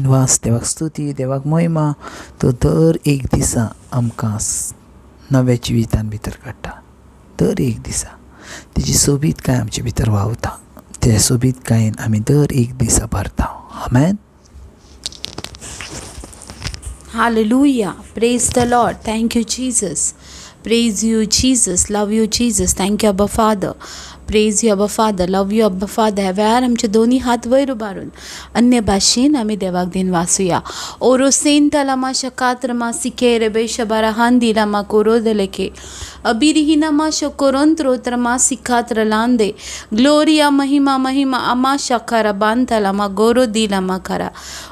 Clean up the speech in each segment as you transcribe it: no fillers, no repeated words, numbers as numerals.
दिनवास, देवाक स्तुती, देवाक महिमा. तो दर एक दिसा आमकां नव्या जिवितान भितर काडटा. दर एक दिसा तेजी सोबीतकाय आमचे भितर व्हांवता. ते सोबीतकायेन आमी दर एक दिसा भरता. आमेन. Hallelujah. Praise the Lord. Thank you, Jesus. Praise you, Jesus. Love you, Jesus. Thank you, Abba Father. Praise you, Abba Father. Love you, Abba Father. ह्या वेळार आमचे दोनी हात वयर उबारून अन्य भाशेन आमी देवाक दिन वाचुया. ओरोसेन तलामा शकात्रमा सिके रेबे शबाराहान दिलामा कोरो दलेके अबिरिहिनामा शकोरोंत्रोत्रमा सिखात्र लांदे ग्लोरिया महिमा महिमा आमा शकारा बांतलामा गोरो दिलामा खरा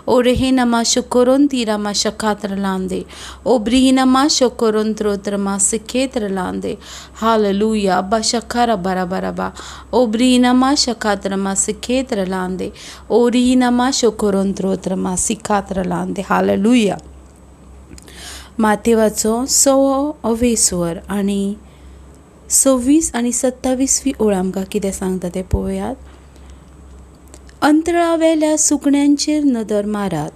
ओरेहेनामा शकोरोंतिरामा शकात्र लांदे ओब्रिहिनामा शकोरोंत्रोत्रमा सिखेत्र लांदे. हालेलुया. अब्बा शकारा बरा बराबा ओब्रिहिनामा शकात्रमा सिखेत्र लांदे ओरिहिनामा शकोरोंत्रोत्रमा सिखात्र लांदे. हालेलुया. मातेवाचो 6वो अवेस्वर आनी 26 आनी 27वी ओळ आमकां कितें सांगता तें पळोवयात. अंतराळावेल्या सुकण्यांचेर नदर मारात,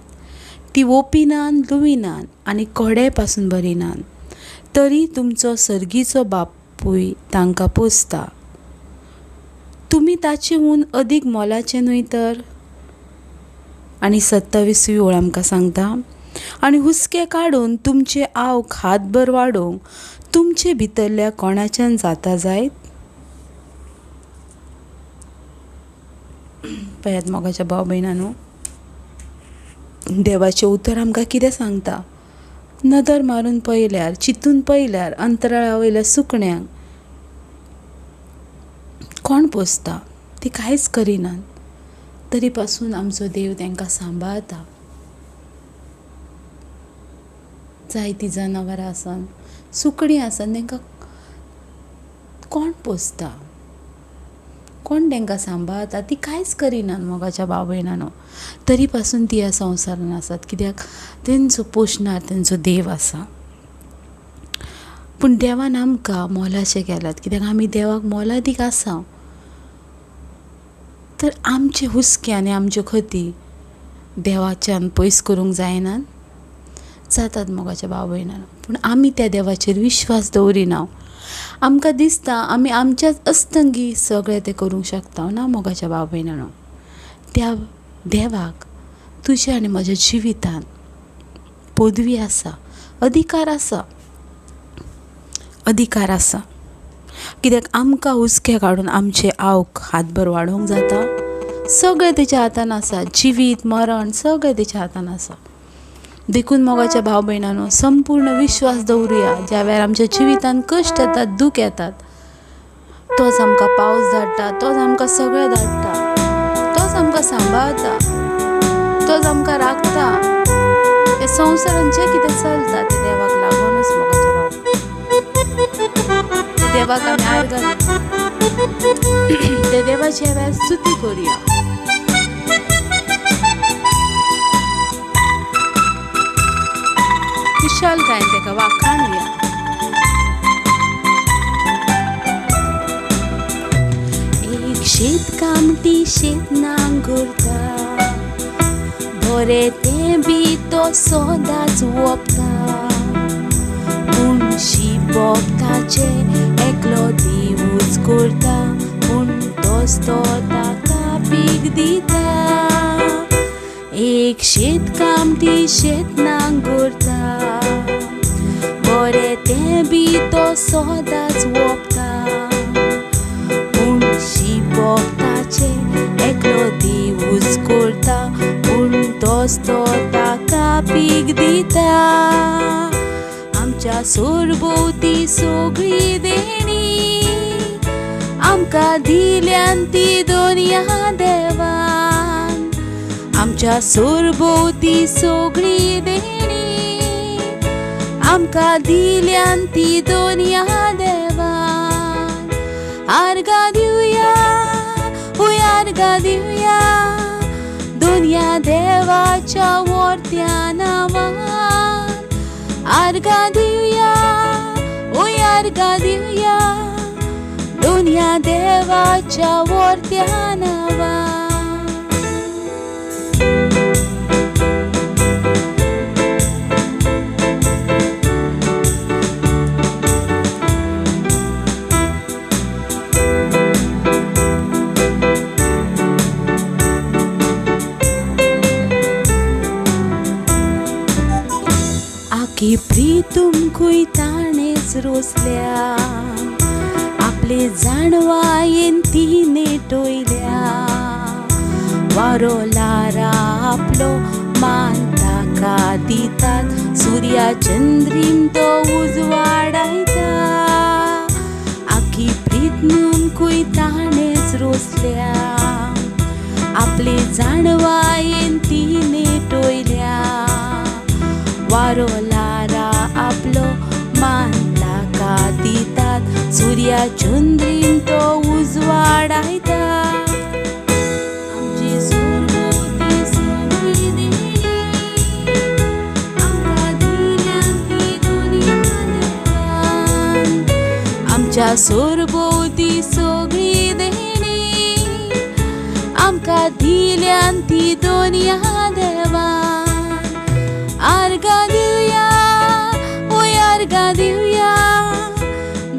ती वोपिनान लुविनान आनी कोडे पासून भरिनान, तरी तुमचो सर्गीचो बापूय तांकां पोसता. तुमी ताचे हून अदीक मोलाचें न्हय तर? आनी 27वी ओळ आमकां सांगता, आनी हुस्के काडून तुमचे आवक हातभर वाडोवंक तुमचे भितरल्या कोणाच्यान जाता जायत? पळयात मोगाच्या भाव भयणांनो, देवाचें उतर आमकां कितें सांगता? नदर मारून पळयल्यार, चिंतून पळयल्यार अंतराळा वयल्या सुकण्यांक कोण पोसता? ती कांयच करिनात, तरी पासून आमचो देव तांकां सांबाळता. जायतीं जनावरां आसन, सुकणीं आसन, तांकां कोण पोसता? कोण तांकां सांबाळता? ती कांयच करिनात मोगाच्या भाव भयणांनो, तरी पासून ती ह्या संवसारान आसात. कित्याक तेंचो पोशणार तेंचो देव आसा. पूण देवान आमकां मोलाचें केल्यात, कित्याक आमी देवाक मोलादीक आसा. तर आमचे हुस्के आनी आमच्यो खती देवाच्यान पयस करूंक जायनात? जातात मोगाच्या भाव भयणांनो. पूण आमी त्या देवाचेर विश्वास दवरिना. आमकां दिसता आमी आमच्याच अस्तंगी सगळें तें करूंक शकता ना मोगाच्या भाव भयणांनो. त्या देवाक तुज्या आनी म्हज्या जिवितांत पदवी आसा, अधिकार आसा, अधिकार आसा. कित्याक आमकां हुस्के काडून आमचे आवक हातभर वाडोवंक जाता? सगळें तेच्या हातान आसा. जिवीत मरण सगळें तेच्या हातान आसा. देखून मोगाच्या भाव भयणांनो, संपूर्ण विश्वास दवरुया. ज्या वेळार आमच्या जिवितांत कश्ट येतात, दूख येतात, तोच आमकां पावस धाडटा, तोच आमकां सगळें धाडटा, तोच आमकां सांबाळता, तोच आमकां राखता. हे संवसारांत जें कितें चलता तें देवाक लागूनच मोगाच्या भाव. ते देवाक आमी आर्गां दिवया, ते देवाची ह्या वेळार स्तुती करुया. खुशालकायेन ताका वाखाणुया. एक शेतकामती शेत नांगरता, बरें तें बी तो सदांच वोपता, पूण शिंपप ताचें एकलो देवूच करता, पूण तोच तो ताका पीक दिता. एक शेतकामती शेत नांगरता, बरें तें बी तो सदांच वोपता, पूण शिंपप ताचें एकलो देवूच करता, पूण तोच तो ताका पीक दिता. आमच्या सरभोंवती सगळी देणी आमकां दिल्यान ती दोनया देवान. आमच्या सरभोंवती सगळी देणी आमकां दिल्यान ती दोनया देवान. आर्गां दिवया, हूय आर्गां दिवया दोनया देवाच्या वर्त्या नांवान. आर्गां दिवया, हूय आर्गां दिवया दोनया देवाच्या वर्त्या नांवान. आखी प्रितुमकूय ताणेच रोसल्या, आपले जाणवायेन ती नेटयल्या. वारो लारा आपलो मान ताका दितात, सुर्या चंद्रीम तो उजवाडायता. आखी प्रितुमकूय ताणेच रोसल्या, आपले जाणवायेन ती नेटयल्या. वारो लारा आपलो मान ताका दितात, सुर्या चंद्रीम तो उजवाडायता. आमची सरभोंवती सगळी देणी आमकां दिल्या ती दोनया देवान. आमच्या सरभोंवती सगळी देणी आमकां दिल्यान ती दोनया देवान. आर्गां दिवया, ओय आर्गां दिवया,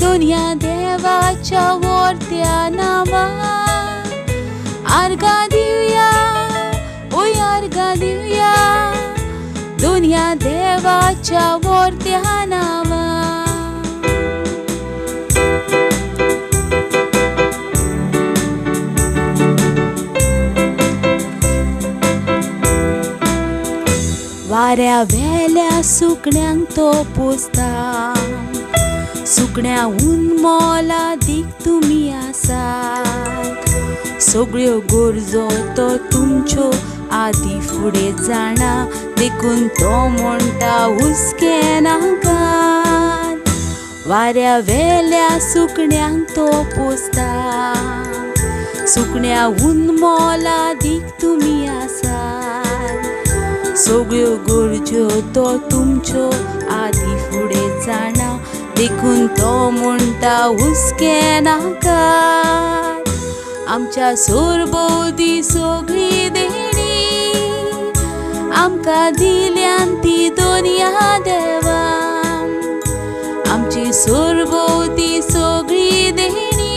दोनया देवाच्या वर्त्या नांवान. आर्गां दिवया, ओय आर्गां दिवया, दोनया देवाच्या वर्त्या नांवान. वाऱ्या वेल्या सुकण्यांक तो पोसता, सुकण्या उनमोलादीक तुमी आसात. सगळ्यो गरजो तो तुमच्यो आदी फुडें जाणा, देखून तो म्हणटा हुस्केनाकात. वाऱ्या वेल्या सुकण्यांक तो पोसता, सुकण्या उनमोलादीक तुमी आसात. सगळ्यो गरज्यो तो तुमच्यो आदी फुडें जाणा, देखून तो म्हणटा हुस्केनाकात. आमच्या सरभोंवती सगळी देणी आमकां दिल्यान ती दोनया देवान. आमची सरभोंवती सगळी देणी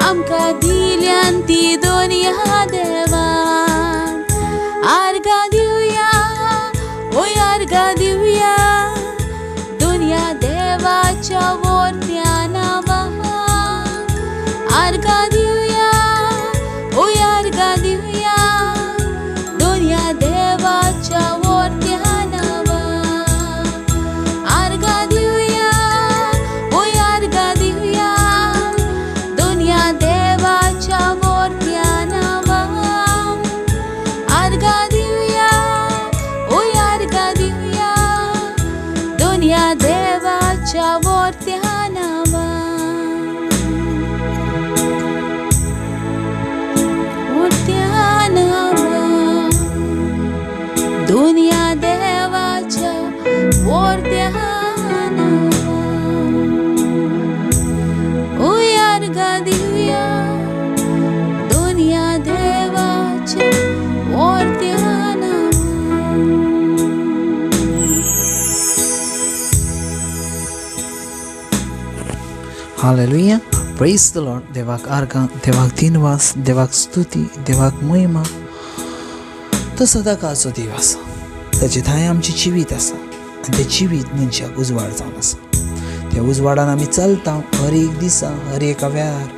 आमकां दिल्यान ती दोनया देवान. आर्गां दिवया, ओय आर्गां दिवया, दोनया देवाच्या वर्त्या नांवान. आर्गां दिवया, ओय आर्गां दिवया, दोनया देवाच्या वर्त्या नांवान. आर्गां दिवया, ओय आर्गां दिवया, दोनया देवाच्या वर्त्या नांवान. आर्गां दिवया, ओय आर्गां दिवया, दोनया देवाच्या वर्त्या नांवान. वर्त्या नांवान, दोनया देवाच्या वर्त्या नांवान. ओय आर्गां दिवया, दोनया देवाच्या वर्त्या नांवान. हालेलुया, प्रेज the Lord. देवाक आर्गां, देवाक दिनवास, देवाक स्तुती, देवाक महिमा. तो सदां काळचो देव आसा, ताचे थांय आमचें जिवीत आसा आनी तें जिवीत मनशाक उजवाड जावन आसा. त्या उजवाडान आमी चलता हर एक दिसा, हर एका वेळार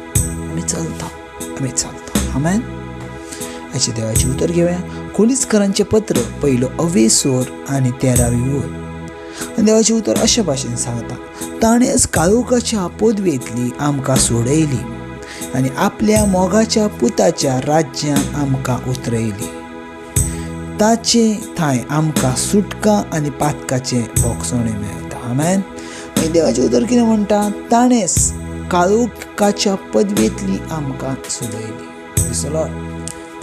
आमी चलता, आमी चलता. आमेन. आयचें देवाचें उतर घेवया. कोलिस्करांचें पत्र पयलो अवेसोर आनी 13वी वळ. आनी देवाचें उतर अशे भाशेन सांगता, ताणेंच काळोखाच्या पदवेंतली आमकां सोडयली आनी आपल्या मोगाच्या पुताच्या राज्यांत आमकां उतरयली. ताचे थांय आमकां सुटका आनी पातकाचें भोगसणें मेळटा. आमेन. आनी देवाचें उतर कितें म्हणटा, ताणेंच काळोखाच्या पदवेंतली आमकां सोडयली.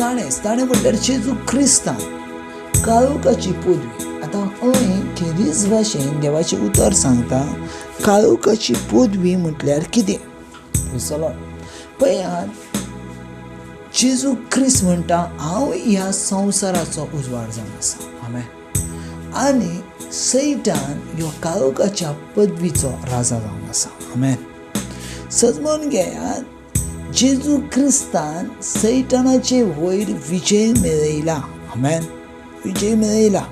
ताणेंच, ताणें म्हटल्यार जेजू क्रिस्तान काळोखाची पदवी. आतां हय खेरीज भाशेन देवाचें उतर सांगता, काळोखाची पदवी म्हटल्यार कितें. पळयात, जेजू क्रिस्त म्हणटा, हांव ह्या संवसाराचो उजवाड जावन आसा. आमेन. आनी सैतान ह्यो काळोखाच्या पदवीचो राजा जावन आसा. आमेन. सजमोन घेयात, जेजू क्रिस्तान सैतानाचे वयर विजय मेळयला. आमेन. विजय मेळयला.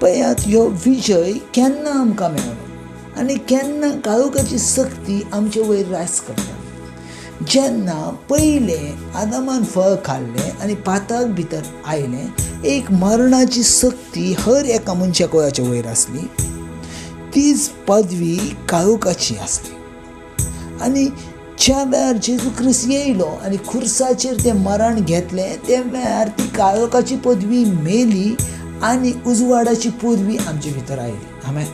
पळयात, ह्यो विजय केन्ना आमकां मेळ्ळो आनी केन्ना काळोखाची सक्ती आमचे वयर राज करता? जेन्ना पयलें आदामान फळ खाल्लें आनी पातक भितर आयलें, एक मरणाची सक्ती हर एका मनशा कुळाच्या वयर आसली, तीच पदवी काळोखाची आसली. आनी ज्या वेळार जेजू क्रिस्त येयलो आनी खुर्साचेर तें मरण घेतलें, त्या वेळार ती काळोखाची पदवी मेली आनी उजवाडाची पदवी आमचे भितर आयली. आमेन.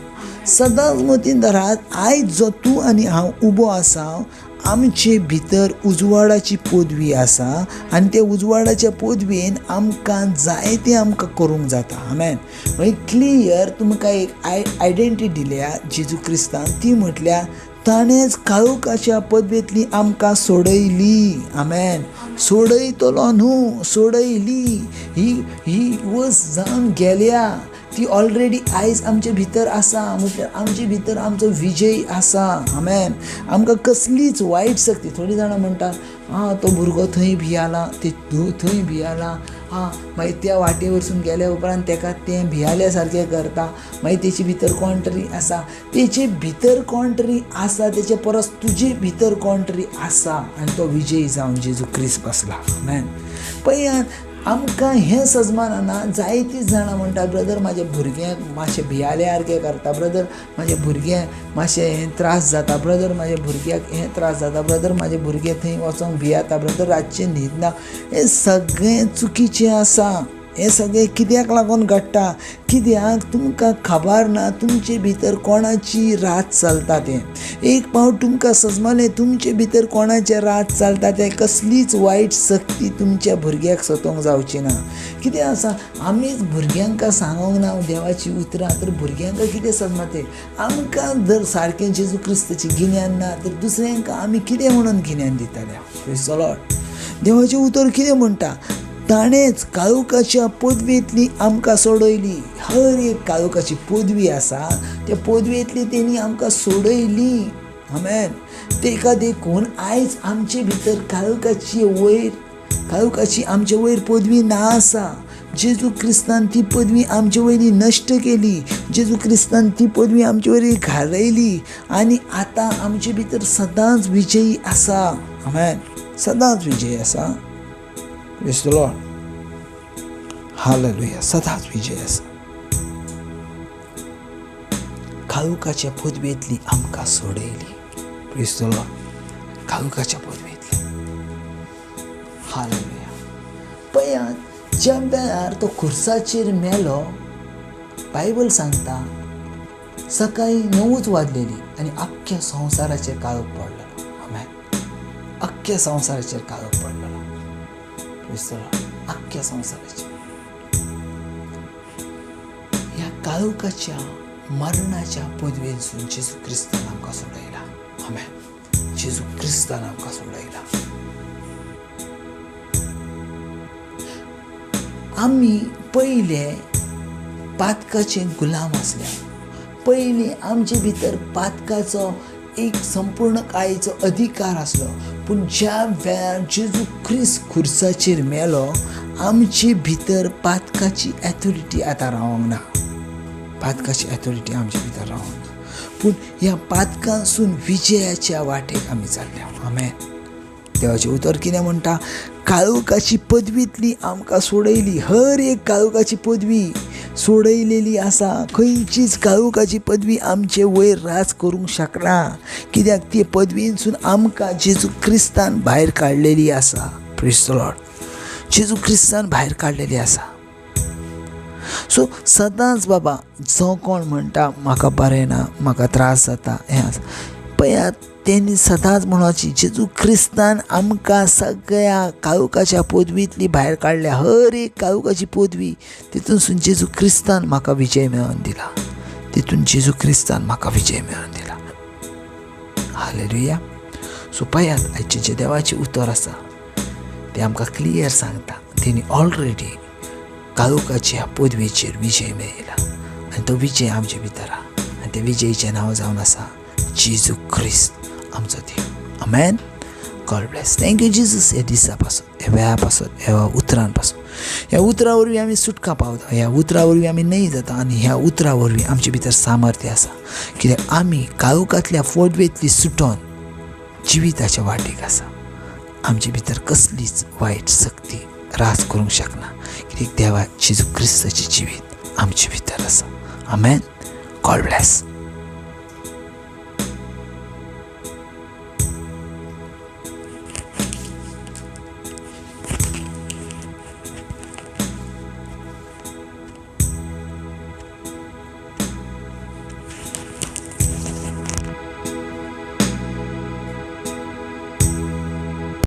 सदांच मतीन धरात, आयज जो तूं आनी हांव उबो आसा, आमचे भितर उजवाडाची पदवी आसा आनी त्या उजवाडाच्या पदवेन आमकां जायतें आमकां करूंक जाता. आमेन. मागीर क्लियर तुमकां एक आयडेंटिटी दिल्या जेजू क्रिस्तान, ती म्हटल्यार ताणेंच काळोखाच्या पदवेंतली आमकां सोडयली. आमेन. सोडयतलो न्हू, सोडयली. ही ही वस जावन गेल्या, ती ऑलरेडी आयज आमचे भितर आसा. म्हटल्यार आमचे भितर आमचो विजय आसा. आमेन. आमकां कसलीच वायट सक्ती, थोडीं जाणां म्हणटा, आं तो भुरगो थंय भियाला, ते धूव थंय भियाला, आं मागीर त्या वाटे वरसून गेल्या उपरांत तेका तें भियाल्या सारकें करता, मागीर तेचे भितर कोण तरी आसा, तेचे भितर कोण तरी आसा, तेचे परस तुजे भितर कोण तरी आसा आनी तो विजयी जावन जेजू क्रिस्त बसला. आमेन. पळयात, आमकां हें सजमाना जायतीं जाणां म्हणटा, ब्रदर म्हाज्या भुरग्यांक मातशें भियाल्या सारकें करता, ब्रदर म्हाज्या भुरग्यांक मातशें हें त्रास जाता, ब्रदर म्हाज्या भुरग्याक हें त्रास जाता, ब्रदर म्हाजें भुरगें थंय वचोंक भियाता, ब्रदर रातचें न्हिदना. हें सगळें चुकीचें आसा. हें सगळें कित्याक लागून घडटा? कित्याक तुमकां खबर ना तुमचे भितर कोणाची रात चलता तें. एक फावट तुमकां सजमलें तुमचे भितर कोणाचें रात चलता तें, कसलीच वायट सक्ती तुमच्या भुरग्याक सतोवंक जावची ना. कितें आसा, आमीच भुरग्यांक सांगोंक ना देवाची उतरां, तर भुरग्यांक कितें सजमतें? आमकां जर सारकें जेजू क्रिस्ताचें गिन्यान ना तर दुसऱ्यांक आमी कितें म्हणून गिन्यान दितले? लॉर्ड, देवाचें उतर कितें म्हणटा? ताणेंच काळोखाच्या पदवेंतली आमकां सोडयली. हर एक काळोखाची पदवी आसा, त्या पदवेंतली तेणी आमकां सोडयली. आमेन. तेका देखून आयज आमचे भितर काळोखाची वयर, काळोखाची आमचे वयर पदवी ना आसा. जेजू क्रिस्तान ती पदवी आमचे वयली नश्ट केली, जेजू क्रिस्तान ती पदवी आमचे वयली घालयली आनी आतां आमचे भितर सदांच विजयी आसा. आमेन. सदांच विजयी आसा. Praise the Lord. Hallelujah. सदांच विजय आसा. काळोखाच्या पदवेंतली आमकां सोडयली. Praise the Lord. काळोखाच्या पदवेंतली. हालेलुया. पळयात, ज्या वेळार तो खुर्साचेर मेलो, बायबल सांगता सकाळीं 9 वाजलेली आनी आख्ख्या संवसाराचेर काळोख पडलेलो. आमेन. आख्ख्या संवसाराचेर काळोख पडलेलो. आख्ख्या संवसाराचेर. ह्या काळोखाच्या मरणाच्या पदवेंतसून जेजू क्रिस्तान आमकां सोडयला. आमेन. जेजू क्रिस्तान आमकां सोडयला. आमी पयले पातकाचे गुलाम आसल्या. पयलीं आमचे भितर पातकाचो एक संपूर्ण कायचो अधिकार आसलो, पूण ज्या वेळार जेजू क्रिस्त खुर्साचेर मेलो, आमचे भितर पातकाची एथॉरिटी आतां रावंक ना. पातकाची एथॉरिटी आमचे भितर रावंक ना, पूण ह्या पातकांसून विजयाच्या वाटेक आमी चल्ल्या. आमेन. देवाचें उतर कितें म्हणटा? काळोखाची पदवींतली आमकां सोडयली. हर एक काळोखाची पदवी सोडयलेली आसा. खंयचीच काळोखाची पदवी आमचे वयर राज करूंक शकना, कित्याक ती पदवींसून आमकां जेजू क्रिस्तान भायर काडलेली आसा. Praise the Lord. जेजू क्रिस्तान भायर काडलेली आसा. सो सदांच बाबा जो कोण म्हणटा म्हाका बरें ना, म्हाका त्रास जाता, हें आसा, पळयात तेणी सदांच म्हणपाची जेजू क्रिस्तान आमकां सगळ्या काळोखाच्या पदवींतली भायर काडल्या. हर एक काळोखाची पदवी तितूनसून जेजू क्रिस्तान म्हाका विजय मेळोवन दिला. तितून जेजू क्रिस्तान म्हाका विजय मेळोवन दिला. हालेलुया. सो पळयात, आयचें जें देवाचें उतर आसा तें आमकां क्लियर सांगता, तेणी ऑलरेडी काळोखाच्या पदवेचेर विजय मेळयला आनी तो विजय आमचे भितर आसा आनी त्या विजयचें नांव जावन आसा जेजू क्रिस्त आमचो देव. आमेन. God bless. Thank you Jesus. ह्या दिसा पासून, ह्या वेळा पासून, ह्या उतरान पासून, ह्या उतरा वरवीं आमी सुटका पावता, ह्या उतरा वरवीं आमी न्हय जाता आनी ह्या उतरा वरवीं आमचे भितर सामर्थ्य आसा, कित्याक आमी काळोखांतल्या फोटवेंतली सुटोन जिविताच्या वाटेक आसा. आमचे भितर कसलीच वायट शक्ती रास करूंक शकना, कित्याक देवा जेजू क्रिस्ताचें जिवीत आमचे भितर आसा. आमेन. God bless.